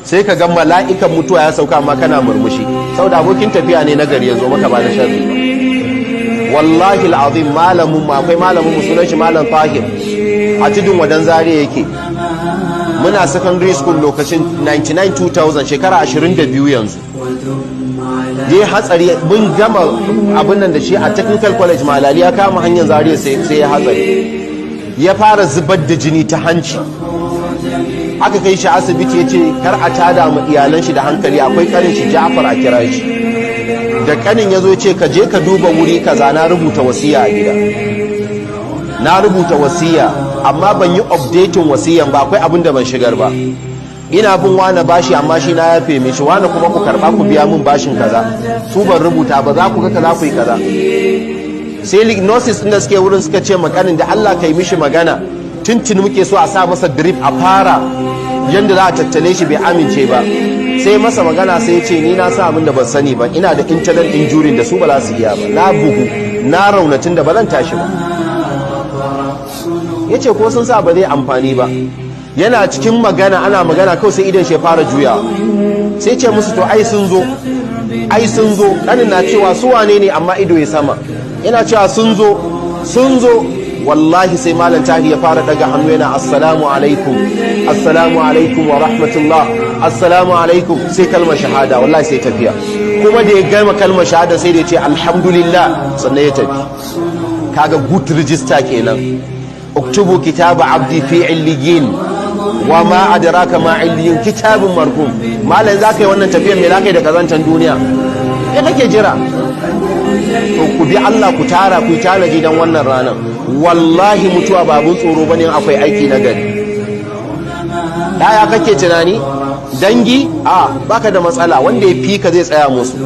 Sai ka ga mala'ikan mutuwa ya sauka amma kana murmushi, saboda abokin tafiya ne na gari ya zo maka, ba na sharri ba. Wallahi al'azim, malamin mu, akwai malamin mu, sunan shi Malam Tahir, a Tudun Wadan Zaria yake. Muna secondary school lokacin, 99 2000, shekara 22 yanzu. Ya hatsari, mun gama abin nan da shi a Technical College Malali, ya kama hanyar Zaria sai ya hatsari, ya fara zubar da jini ta hanci. Aka kai shi asibiti, ya ce kar a tada mu iyalan shi da hankali, akwai kanin shi Ja'far, a kira shi. Da kanin ya zo, ce, "Ka je ka duba wuri kaza, na rubuta wasiya a gida, na rubuta wasiya, amma ban yi updating wasiyan ba, akwai abin da ban shigar ba. Ina bin wani bashi, amma shi na yafe mishi. Wani kuma ku karba ku biya min bashin kaza, su ban rubuta ba, za ku ga kaza, ku yi kaza." Sai nurses din da suke wurin suka ce makanin, "Da Allah kai mishi magana, tuntun muke so a sa masa drip, a fara yanda za a tattale shi, bai amince ba." Sai masa magana, sai ya ce, "Ni na sa abin da ban sani ba, ina da internal injury da su ba za su iya ba, na bugu, na raunatin da ba zan tashi ba." Ya ce ko sun sa ba zai amfani ba. Yana cikin magana, ana magana kawai sai idan shi ya fara juya. Sai ce musu, "To ai sun zo, ai sun zo." Ɗanin na cewa, "Su wane ne?" Amma ido ya sama, yana cewa, "Sun zo, sun zo." Wallahi sai Malam Tahir ya fara daga hannu yana, "Assalamu alaikum, assalamu alaikum wa rahmatullah, assalamu alaikum." Sai kalmar shahada, wallahi sai tafiya. Kuma da ya gama kalmar shahada, sai da ya ce alhamdulillah, sannan ya tafi. Kaga good register kenan. Uktubu kitaba abdi fi illiyin, wa ma adraka ma illiyun, kitabun marqum. Malam, zaka yi wannan tafiyar, me zaka yi da kazantan duniya? Ya kake jira? To ku bi Allah, ku tara, ku tanaji dan wannan ranar. Wallahi mutuwa ba abun tsoro bane akwai aiki na gari. Daya kake tunani, dangi, a baka da matsala, wanda ya fi ka zai tsaya musu.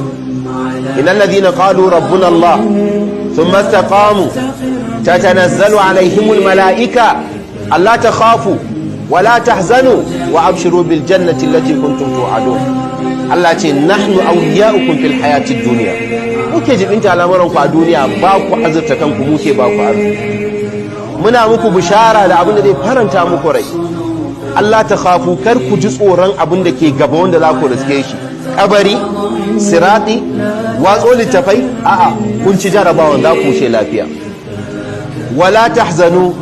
Innal ladina qalu rabbuna Allah thumma istaqamu tatanazzalu alaihimul malaika alla takhafu wala tahzanu wa abshiru bil jannati allati kuntum tu'adun. Allah ce, "Nahnu awliya'ukum fil hayatid dunya." Muke jibinta al'amuran ku a duniya, ba ku azurta kanku, muke ba ku arziki. Muna muku bishara da abin da zai faranta muku rai. Allah ta khafu, kar ku ji tsoron abin da ke gaba wanda za ku riske shi, kabari, sirati, watso littafai. A'a, kun ci jarabawan, za ku wuce lafiya. Wala tahzanu.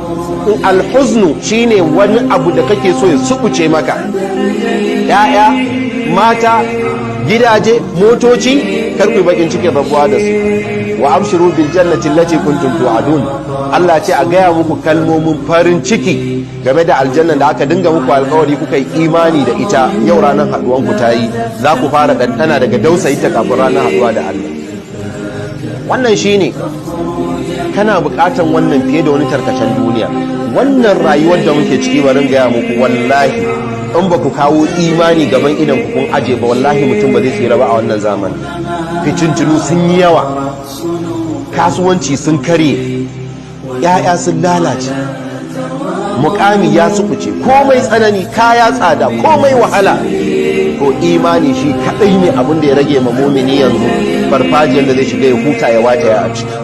Alhuznu shine wani abu da kake so ya subuce maka, ya'ya, mata, gidaje, motoci, kar ku bakin cikin rabuwa da su. Wa abshiru bil jannati allati kuntum tu'adun. Allah ce a gaya muku kalmomin farin ciki game da aljannan da aka dinga muku alkawari, kuka yi imani da ita. Yau ranar haduwan ku ta yi, za ku fara ɗanɗana daga dausayi ta kafin ranar haduwa da Allah. Wannan shine kana buƙatan wannan fiye da wani tarkacen duniya. Wannan rayuwar da muke ciki, barin gaya muku, wallahi in ba ku kawo imani gaban idan ku kun aje ba, wallahi mutum ba zai tsira ba a wannan zamani. Fitintunu sun yi yawa, kasuwanci sun karye, ya'ya sun lalace, mukami ya sukuce, komai tsanani, kaya tsada, komai wahala. To imani shi kadai ne abin da ya rage ma mumini yanzu, farfajiyar da zai shiga ya huta, ya wata ya a ciki.